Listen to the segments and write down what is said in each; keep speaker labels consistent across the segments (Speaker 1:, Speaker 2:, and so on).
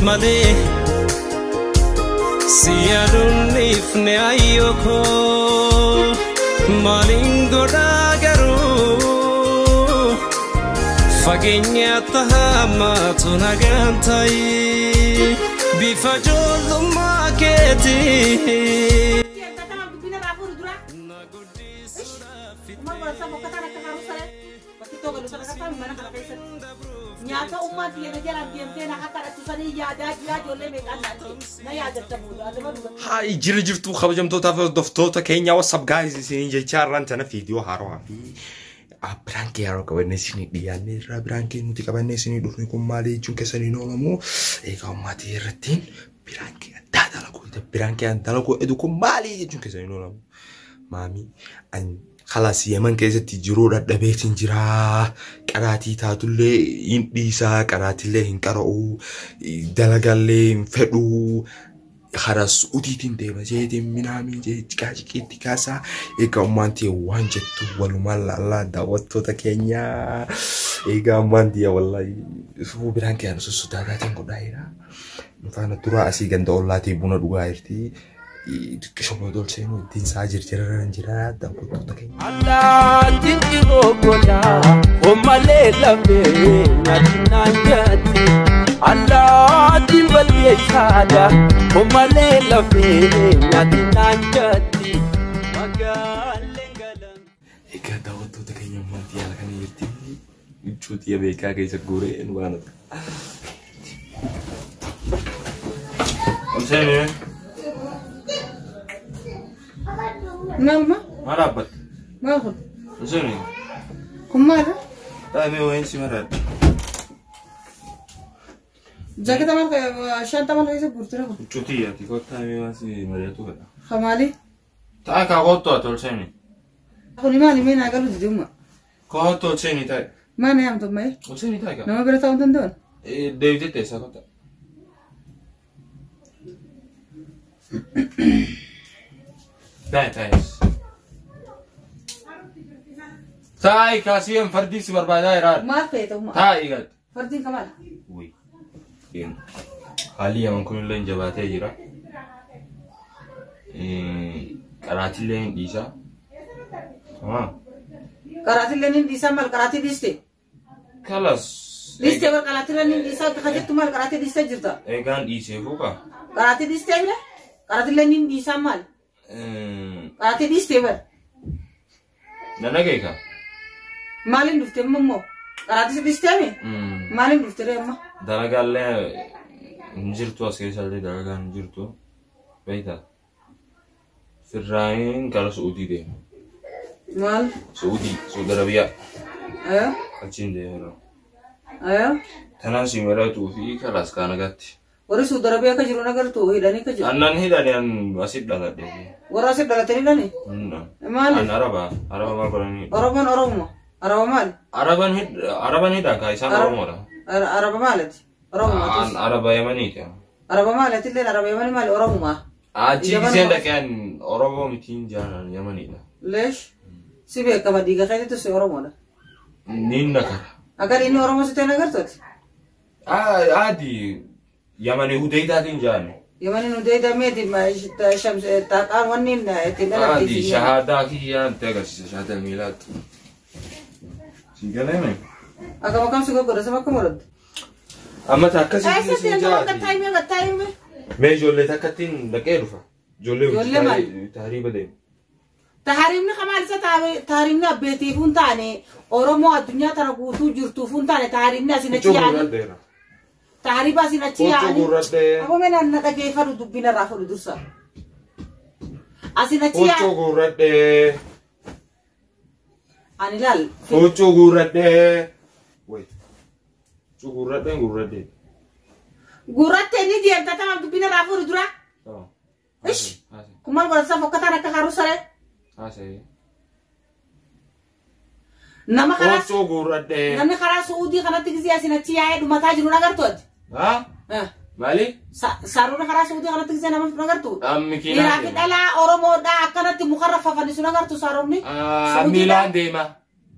Speaker 1: Malee si yaaduun ifne ayyoo koo maaliin godhaa garuu fageenya tahaamaatu nagaan ta'i bifa ijoollummaa keetii.
Speaker 2: Nyaata ummaa biyya jala deemtee na akka kadhattu sanii yaadaa jiraa ijoollee meeqaan na yaadatta booda adama dhuga.
Speaker 3: Hi, jira jirtu kabajamtootaa fi hordoftoota keenya, what's up guys, isin jechaa har'aan tana viidiyoo haarawaa fi prank yeroo qabannee isinii dhiyaannee irraa. Prank nuti qabannee isinii dhufne kun maali jechuun keessanii hin oolamu. Egaa ummaatii irrattiin prank addaa dalaguu, prank dalaguu edu kun maali jechuun keessanii hin oolamu. Maamii an kalas Yemen keessatti jiruu dadhabeetiin jiraa, qaraatii taatullee hin dhiisaa, qaraatiillee hin qara'uu, dalagallee hin fedhuu. Karaa Suudiitiin deema jeetiin minaamii jee ciqaa ciqiitti kaasaa. Egaa ummaan tiyya waan jettu walumaan laallaa, daawwattoota keenya. Egaa ummaan tiyya wallahi sufuu biraan kiyaan sossodaataatiin godhaa jira. Nufaana turaa, asii ganda ollaatii buna dhugaa jirti. Xiqqisho booda ol seenuu ittiin saa jirjiraraan jira, daawwattoota keenya.
Speaker 4: Allaattiin ciroo golaa hommalee lafee nyaatinaan jatti. Allaattiin balleessaadha hommalee lafee nyaatinaan jatti. Magaaleen galan.
Speaker 3: Egaa daawwattoota keenya, ummaan tiyya haala kana jirti. Huccuu xiyya beekaa keessa guuree nu waan
Speaker 5: Ol seenee.
Speaker 2: Maaluma?
Speaker 5: Maal dhaabbatte?
Speaker 2: Maal kun?
Speaker 5: Ol seenee.
Speaker 2: Kun maali?
Speaker 5: Taa'imee wayiin si maraadha.
Speaker 2: Jaaketa maal shanta maal keessa guurtire kun?
Speaker 5: Huccuu xiyyaati kottaa taa'imee waan si mari'atu fedha.
Speaker 2: Kamaali?
Speaker 5: Taa'e kaa kottu ati ol seenee.
Speaker 2: Kuni maali mee naa galu dide umma?
Speaker 5: Kottu ol seenii taa'e.
Speaker 2: Maal na yaamtu ammayee?
Speaker 5: Ol seenii taa'e kaa.
Speaker 2: Nama bira taa'uu hin danda'an?
Speaker 5: Deebitee teessaa kottaa. Taa'e taa'e. Taa'e kaasii fardii si barbaadaa jira.
Speaker 2: Maal feeta umma?
Speaker 5: Taa'e gad.
Speaker 2: Fardiin kamaali?
Speaker 5: Wuy. Haalli Yaman kunillee hin jabaatee jira. Qaraatillee hin dhiisaa. Tamam.
Speaker 2: Qaraatillee ni dhiisaa, maal qaraatii dhiiste?
Speaker 5: Kalas.
Speaker 2: Dhiiste bar, qaraatillee ni dhiisaa akka jettu maal qaraatii dhiistee jirta?
Speaker 5: Eegaan dhiisee fuuka.
Speaker 2: Qaraatii dhiistee bira? Qaraatillee ni dhiisaa maal? Qaraatii dhiistee bar.
Speaker 5: Na dhageeka.
Speaker 2: Maaliin dhufte amma immoo? Qaraatii dhiistee mi? Maaliin dhufte ree amma?
Speaker 5: Dalagaallee hin jirtu, as keessallee dalagaan hin jirtu. Beektaa? Firraayin gara Su'uudii deema.
Speaker 2: Maal?
Speaker 5: Su'uudii, Su'uudi Arabiyaa.
Speaker 2: Ayoo?
Speaker 5: Achiin deema.
Speaker 2: Ayoo?
Speaker 5: Tanaan si maratuu fi kalaas kaan agatti.
Speaker 2: Warri Suudi Arabiyaa akka jiru nagartu hidhanii akka jiru.
Speaker 5: Annan hidhani, an asit dhaladhe.
Speaker 2: Warra asit dhalatanii hidhanii? Maali?
Speaker 5: An Araba. Araba maal godhanii?
Speaker 2: Oromoon Oromuma. Araba maali?
Speaker 5: Araban hid Araban hidhan kaa isaan Oromoodha.
Speaker 2: Araba maalati? Oromuma.
Speaker 5: An Araba Yamaniiti.
Speaker 2: Araba maalati illee Araba Yamanii maali? Oromuma.
Speaker 5: Achi
Speaker 2: Yaman
Speaker 5: giseen dhaqee an Oromoo mitiin jaalan Yamaniidha.
Speaker 2: Leesh? Si beekama, dhiiga keetitu si Oromoodha.
Speaker 5: Niin nakara.
Speaker 2: Agar inni Oromoo si ta'e nagartooti?
Speaker 5: Adi Yamanii Hudeydaatiin jaani.
Speaker 2: Yamanii Hudeydaa meeti taaqaan wanni ittiin dhalatte.
Speaker 5: Adi shahaadaa kiyyaan itti agarsiisa, shahaadaa miilaatti. Si galee?
Speaker 2: Akkam akkam si goggoda sama akkam godhattu?
Speaker 5: Amma akkasii
Speaker 2: Eessatti
Speaker 5: siin
Speaker 2: intala
Speaker 5: jaati.
Speaker 2: Gattaayimee gattaayimee.
Speaker 5: Mee ijoollee takkattiin dhaqee dhufa. Ijoollee
Speaker 2: Ijoollee maali?
Speaker 5: Tahriiba deemu.
Speaker 2: Tahariimni kamaal isa tahariimni abbeetiif hin taane, Oromoo addunyaa tana guutuu jirtuuf hin taane, tahariimni asin achi
Speaker 5: Huccuu
Speaker 2: yaa'anii.
Speaker 5: gurradheera.
Speaker 2: Tahariiba asin achi
Speaker 5: Huccuu
Speaker 2: yaa'anii.
Speaker 5: gurradhee.
Speaker 2: Aboo mee na dhageeffadhu, dubbiin irraa fudhu dursa. Asin achi
Speaker 5: Huccuu
Speaker 2: yaa'anii.
Speaker 5: gurradhee.
Speaker 2: Ani laal.
Speaker 5: Huccuu gurradhee. Wait. Huccuu gurradhee gurradhee.
Speaker 2: Gurrattee ni deemta, tamaam dubbiin irraa fudhu dura.
Speaker 5: Tamam.
Speaker 2: Ish. Kun maal godhata fokkataan akka haruu saree?
Speaker 5: Haasa'ee.
Speaker 2: Nama karaa
Speaker 5: Huccuu gurradhee.
Speaker 2: Namni karaa Su'uudii kanatti gisee asin achi yaa'ee dhumataa jiru nagartu ati.
Speaker 5: Haa? Maali?
Speaker 2: Saarota karaa Su'uudii kanatti gisee nama nagartu.
Speaker 5: Mikiinaan
Speaker 2: Dhiiraa fi
Speaker 5: deema.
Speaker 2: dhalaa Oromoodhaa akkanatti mukarra fafannisu nagartu saaronni.
Speaker 5: Miilaan deema.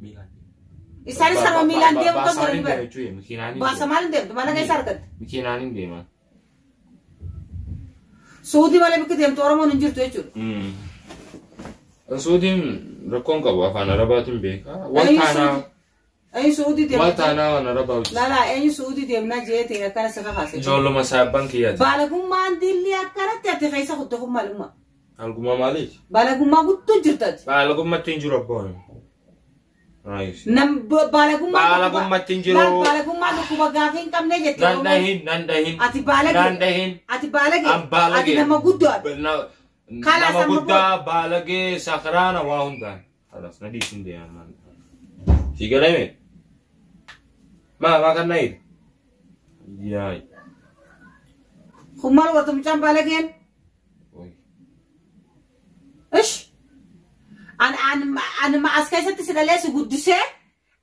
Speaker 5: Miilaan deema.
Speaker 2: Isaanis kanuma miilaan deemu kan
Speaker 5: Baasaan
Speaker 2: godhani
Speaker 5: hin
Speaker 2: bara.
Speaker 5: deema jechuudha. Mikiinaan hin
Speaker 2: Baasa
Speaker 5: deema.
Speaker 2: maaliin deemtu? Maallaqa eessa argatte?
Speaker 5: Mikiinaan hin deema.
Speaker 2: Suudii malee bakki deemtu Oromoon hin jirtu jechuudha.
Speaker 5: Suudiin rakkoon qabu afaan Arabaatiin beekaa. Wal taanaa
Speaker 2: Eenyu Suudii
Speaker 5: wal
Speaker 2: deemna?
Speaker 5: taanaa waan Arabaa hojjetu.
Speaker 2: Lala eenyu Suudii deemnaa jeetiin akkana si kakaase.
Speaker 5: Ijoolluma saabbaan kiyyaati.
Speaker 2: Baalagummaan dilli akkanatti ati keessa kutte kun maalummaa?
Speaker 5: Algumaa maaliiti?
Speaker 2: Baalagummaa guddoo jirtati.
Speaker 5: Baalagummaatti hin jiru abboon.
Speaker 2: Nam baalagummaa.
Speaker 5: Baalagummaatti hin jiru.
Speaker 2: Laal baalagummaa dhukkuba gaafii hin qabne jette.
Speaker 5: Nan dhahin nan dhahin.
Speaker 2: Ati baalage.
Speaker 5: Nan dhahin.
Speaker 2: Ati baalage.
Speaker 5: An baalage.
Speaker 2: Ati nama guddaadha. Kalaas
Speaker 5: Nama
Speaker 2: amma
Speaker 5: guddaa baalagee sakraana waa hundaan. Kalaas na dhiisin deemaa. Si galame? Maa maa kan nayid? Yaay.
Speaker 2: Kun maal warta mucaan baalageen? Ish. An an an as keessatti si dhalee si guddisee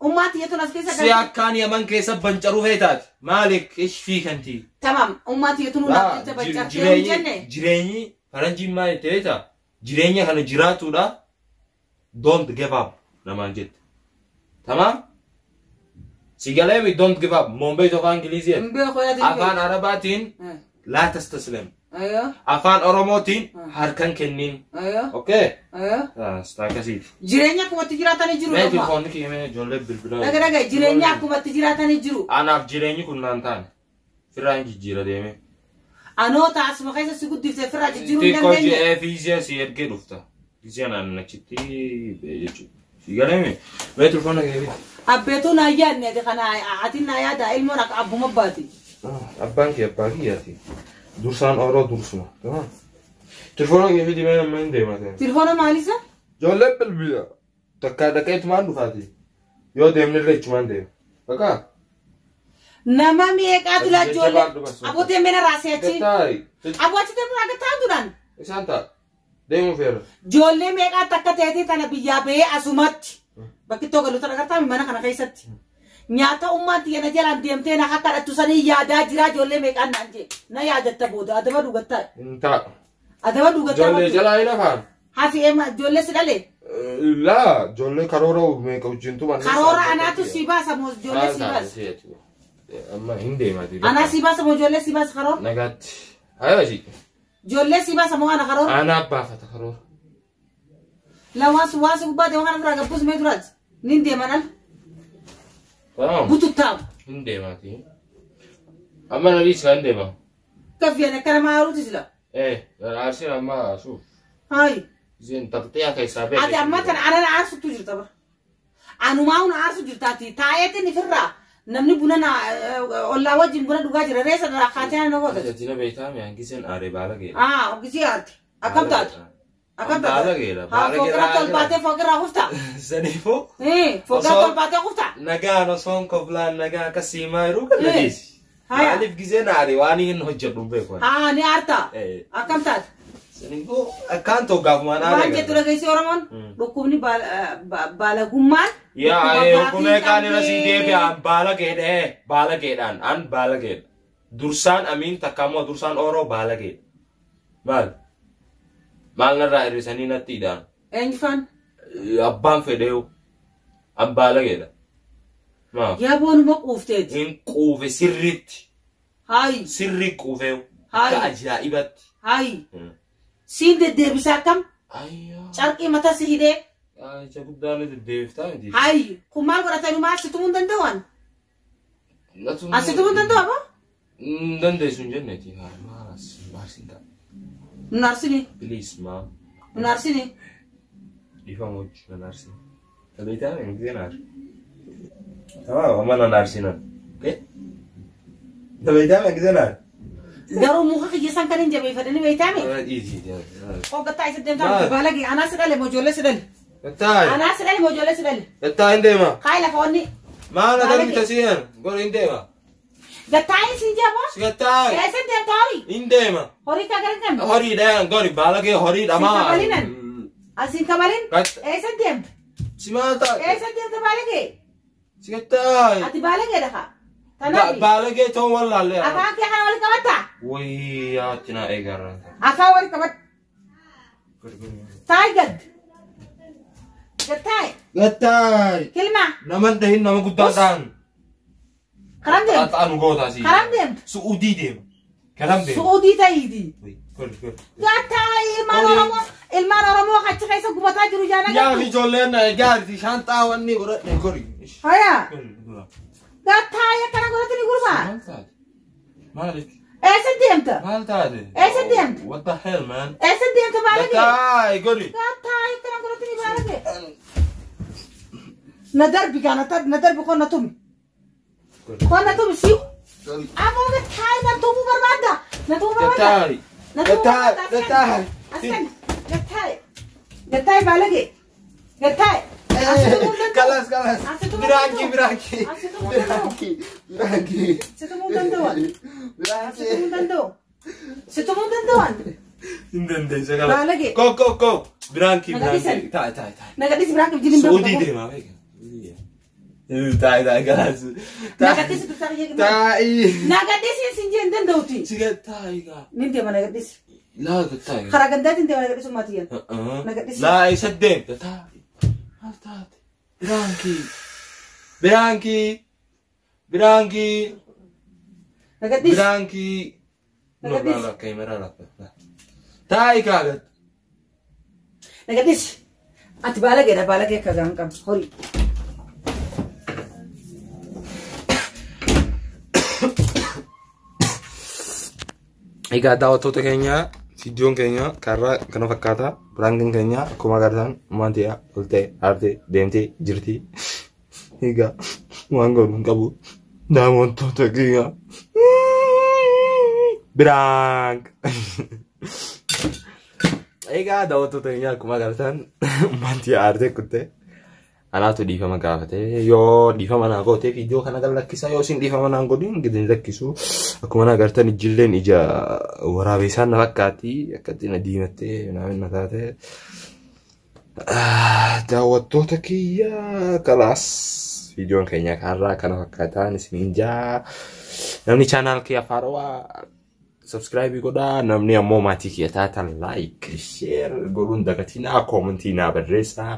Speaker 2: ummaan tiyyatuun as keessa
Speaker 5: Si akkaan Yaman keessa bancaruu feetaati. Maalik ish fi kanti.
Speaker 2: Tamam ummaan tiyyatuun hundaaf jecha bancartee hin jenne.
Speaker 5: Jireenyi faranjiin maal jettee beektaa? Jireenya kana jiraatuudha. Don't give up namaan jette. Tamaam? Si galeemi don't give up. Mombay afaan Ingiliziin.
Speaker 2: Hin beeku yaadin.
Speaker 5: Afaan Arabaatiin laa tastaslim.
Speaker 2: Ayo
Speaker 5: Afaan Oromootiin harkan kennin.
Speaker 2: ayo
Speaker 5: Okay?
Speaker 2: ayo.
Speaker 5: Akkasiiti.
Speaker 2: Jireenya akkumatti jiraatanii jiru.
Speaker 5: Mee
Speaker 2: dhuguma.
Speaker 5: telefoonni kiyya mee ijoollee bilbilaa.
Speaker 2: Dhaga dhaga jireenya akkumatti jiraatanii jiru.
Speaker 5: Anaaf jireenyi kun naan taane. Firraan jijjiira deemee.
Speaker 2: Anoota asuma keessa si guddifte firraa jijjiiruu hin
Speaker 5: Xiqqoo
Speaker 2: dandeenye.
Speaker 5: ji'ee fiizee si ergee dhufta. Gisee naan achitti jechuudha. Si galame mee telefoona kee biti.
Speaker 2: Abbeetuu naa yaadne ati kana ati naa yaada ilmoon akka abbuma baati.
Speaker 5: Abbaan kee abbaa kiyyaati. Dursaan oroo dursuma. Tamam. Telefoona kee fidi mee amma hin deema ta'e.
Speaker 2: Telefoona maalisa?
Speaker 5: Ijoolleen bilbila. Takka dhaqee ichumaan dhufaati. Yoo deemnillee ichumaan deema. Bakka.
Speaker 2: Nama meeqaatu laa ijoollee.
Speaker 5: Jajjabaan dhufa.
Speaker 2: Aboo deemee raasee achi.
Speaker 5: Gattaari.
Speaker 2: Aboo achi deemee akka taa'u duraan.
Speaker 5: Isaan ta'a. Deemuu feera.
Speaker 2: Ijoollee meeqaatti akka ta'eeti tana biyyaa bahee asumatti. Bakki ittoo galu tana agartaa mana kana keessatti. Nyaata ummaan xiyya na jalaan deemtee na akka kadhattu sanii yaadaa jiraa ijoollee meeqaan naan jee. Na yaadatta booda adaba dhugattaa.
Speaker 5: Hin ta'a.
Speaker 2: Adaba dhugattaa.
Speaker 5: Ijoollee jalaa hin hafaan.
Speaker 2: Hafi eema ijoollee si dhalee.
Speaker 5: Laa ijoollee karoora meeqa wajjin tuman.
Speaker 2: Karoora anaatu si baasa moo ijoollee si baasa.
Speaker 5: Amma hin deemaati.
Speaker 2: Anaa si baasa moo ijoollee si baasa karoora.
Speaker 5: Nagaatti. Hayaasi.
Speaker 2: Ijoollee si baasa moo ana karoora.
Speaker 5: Anaa baafata karoora.
Speaker 2: La waasu waasu gubbaa deema kana biraa gabbus mee duraati. Nin deeman al.
Speaker 5: Tamam.
Speaker 2: Bututtaam.
Speaker 5: Hin deemaati. Amma na dhiisi kan deema.
Speaker 2: Kaffiyaan akka nama haaruuti sila.
Speaker 5: Aarsiin amma suuf.
Speaker 2: Hayi.
Speaker 5: Isheen taqxee keessaa beekte.
Speaker 2: Ati amma tana anana aarsutu jirta bara. Anumaa hun aarsu jirtaati. Taa'eetiin ifirraa namni buna na ollaa wajjin buna dhugaa jira. Reessa irraa kaatee ana goota.
Speaker 5: Tajaajila beektaa mi'aan giseen aaree baala geedha.
Speaker 2: Ah, ogisii aarti. Akkam taate? Akkam taate?
Speaker 5: Baala geedha.
Speaker 2: Haa, foqirraa tolbaatee foqirraa kufta.
Speaker 5: Saniifuu.
Speaker 2: Foqirraa tolbaatee kufta.
Speaker 5: Nagaan osoon koflaan nagaa akka siimaa yeroo kan dhageessi.
Speaker 2: Haya.
Speaker 5: Maaliif giseen aaree waan hin hojjedhu beeku.
Speaker 2: Haa, ni aarta. Akkam taate?
Speaker 5: Saniifuu akkaan ta'u gaafumaan aaree.
Speaker 2: Waan jettu dhageessi Oromoon dhukkubni baalagummaan.
Speaker 5: Yaa hukumee kaan irra sii deebi'an baala geedhee baala geedhaan an baala geedha. Dursaan amiin takka ammoo dursaan oroo baala geedha. Maal? Maal narraa hir'isanii natti hidhaan?
Speaker 2: Eenyufaan?
Speaker 5: Abbaan fedheewu. An baala geedha. Maal?
Speaker 2: Yaa boonuma quufteeti.
Speaker 5: Hin quufe sirriitti.
Speaker 2: Hayi.
Speaker 5: Sirri quufeewu.
Speaker 2: Hayi.
Speaker 5: Akka ajaa'ibatti.
Speaker 2: Hayi. Siin deddeebisaa akkam?
Speaker 5: Ayyaa.
Speaker 2: Carqii mataa si hidhee.
Speaker 5: Ija guddaan deddeebiftaa miti.
Speaker 2: Hayi. Kun maal godhatanii maal situmuu hin danda'an? As situmuu hin danda'u aboo?
Speaker 5: Hin dandeessu hin jenneeti. Maal as maarsiin ta'a.
Speaker 2: Nun arsini.
Speaker 5: Please maam.
Speaker 2: Nun arsini.
Speaker 5: Dhiifama hojii nan arsini. Tabeetaa hin giseen aarsi. Tamam amma nan arsinan. Tabeetaa hin giseen aarsi.
Speaker 2: Garuu muka kiyya san kan hin jabeeffadhanii beektaame? Hoggattaa isa deemtaa baala gee anaa si dhale moo ijoollee si dhale?
Speaker 5: Gattaay.
Speaker 2: Anaa si dhale moo ijoollee si dhale?
Speaker 5: Gattaa hin deema.
Speaker 2: Kaay lafa onni.
Speaker 5: Maal na darbita si'an? Gor hin deema.
Speaker 2: Gattaa'in siin jaboo?
Speaker 5: Si gattaay.
Speaker 2: Eessa deemta horii?
Speaker 5: Hin deema.
Speaker 2: Horii kaa gara kan?
Speaker 5: Horiidha gori baala kee horiidha
Speaker 2: Siin
Speaker 5: maa.
Speaker 2: kabalinan. Asiin kabalin? Eessa deemta?
Speaker 5: Si maal taate?
Speaker 2: Eessa deemta baala kee?
Speaker 5: Si gattaay.
Speaker 2: Ati baala kee dhaqa. Tanaaf.
Speaker 5: Baala kee ta'uu wallaallee.
Speaker 2: Afaan kee kana wal qabatta?
Speaker 5: Wayii yaatti naa eegarra.
Speaker 2: Afaan wal qabatta. Taa'ii gad. Gattaa'e.
Speaker 5: Gattaay.
Speaker 2: Kilma.
Speaker 5: Nama hin dhahin nama guddaa ta'an.
Speaker 2: Karam deemta.
Speaker 5: Xaxaan gootaa si.
Speaker 2: Karam deemta.
Speaker 5: Su'uudii deema.
Speaker 3: Garam deema.
Speaker 2: Su'uudii ta'iiti.
Speaker 3: Kori kori.
Speaker 2: Gattaa ilmaan Oromoo ilmaan Oromoo achi keessa gubataa jiru jaana
Speaker 3: Yaa
Speaker 2: gartu.
Speaker 3: ijoolleen gaarti shaanxaa wanni godhadhe kori.
Speaker 2: Haya.
Speaker 3: Kori dura.
Speaker 2: Gattaa akkana godhatti ni gurbaa.
Speaker 3: Maal taate? Maal
Speaker 2: Eessa deemta?
Speaker 3: maal taate?
Speaker 2: Eessa deemta?
Speaker 3: What the hell, man?
Speaker 2: Eessa deemta baalagee?
Speaker 3: Gattaa gori.
Speaker 2: Gattaa akkana godhatti ni baalagee. Na darbi gaa na darbi qonna tumi. Qonna tumi si. Ammoo gattaa na tumuu barbaadda. Na tumuu barbaadda.
Speaker 3: Gattaa.
Speaker 2: Na tumuu
Speaker 3: Gattaa
Speaker 2: barbaadda.
Speaker 3: gattaa.
Speaker 2: Askan. Gattaa. Gattaa baalagee. Gattaa.
Speaker 3: Kalas kalas.
Speaker 2: Asitu
Speaker 3: Biraanki biraanki.
Speaker 2: Asitu danda'u.
Speaker 3: Biraanki biraanki.
Speaker 2: Situmuu danda'an.
Speaker 3: Biraanki.
Speaker 2: Situmuu danda'u. Situmuu danda'an.
Speaker 3: Hin dandeessa kala.
Speaker 2: Baalagee.
Speaker 3: Go go go. Biraanki
Speaker 2: Nagadhiisan.
Speaker 3: biraanki. Taa'e taa'e taa'e.
Speaker 2: Nagadhiisi biraan qabdi
Speaker 3: Suudii deemaa beeka. Taa'e taa'e kalaas.
Speaker 2: Nagadhiisi dursaa biyya gimmaa.
Speaker 3: Taa'e.
Speaker 2: Nagadhiisi sin jee hin danda'uti.
Speaker 3: Siga taa'e gaa.
Speaker 2: Nin deema nagadhiisi.
Speaker 3: Laa taa'e.
Speaker 2: Karaa gandaatiin deema nagadhiisu maatiyyan. Nagadhiisi.
Speaker 3: Laa isa deemta taa'e. Maal taate? Biraanki. Biraanki. Biraanki.
Speaker 2: Nagadhiisi.
Speaker 3: Biraanki. No,
Speaker 2: Nagadhiisi.
Speaker 3: no, no, kaameraa lafa. Taa'e kaagat.
Speaker 2: Nagadhiisi. Ati baalageedha baalagee akka gaan qabdu horii.
Speaker 3: Egaa daawwattoota keenya viidiyoon keenya karaa kana fakkaata. Biraankiin keenya akkuma agartan wanti ol ta'e aartee deemtee jirti. Egaa waan godhu hin qabu. Daawwattoota keenya. Biraank. Egaa daawwattoota keenya akkuma agartan wanti aartee kutte. Anaatu dhiifama gaafate yoo dhiifama naa goote viidiyoo kana gad lakkisa yoo isin dhiifama naan godhin gadi hin lakkisu. Akkuma na agartan ijjilleen ija waraabessaan na fakkaatti akkatti na diimattee naaf na taate. Daawwattoota kiyya kalaas viidiyoon keenya kanarraa kana fakkaataan isiniin jaa namni channel kiyya faarawaa subscribe godhaa namni ammoo maatii kiyya taatan like share godhuun dagatinaa koomentii naa barreessaa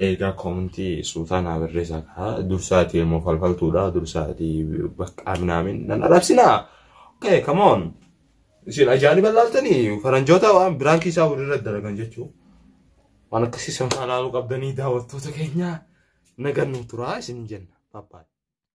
Speaker 3: egaa koomentii suutaa naa barreessaa kaa dursaatii immoo falfaltuudha dursaatii bakka minaamin nan arabsinaa okay come on isin ajaa'iba laaltanii faranjoota waan biraan kiisaa walirra dalagan jechuu waan akkasii sanfaa laaluu qabdanii daawwattoota keenya nagan nu turaa isin jenna babbaa.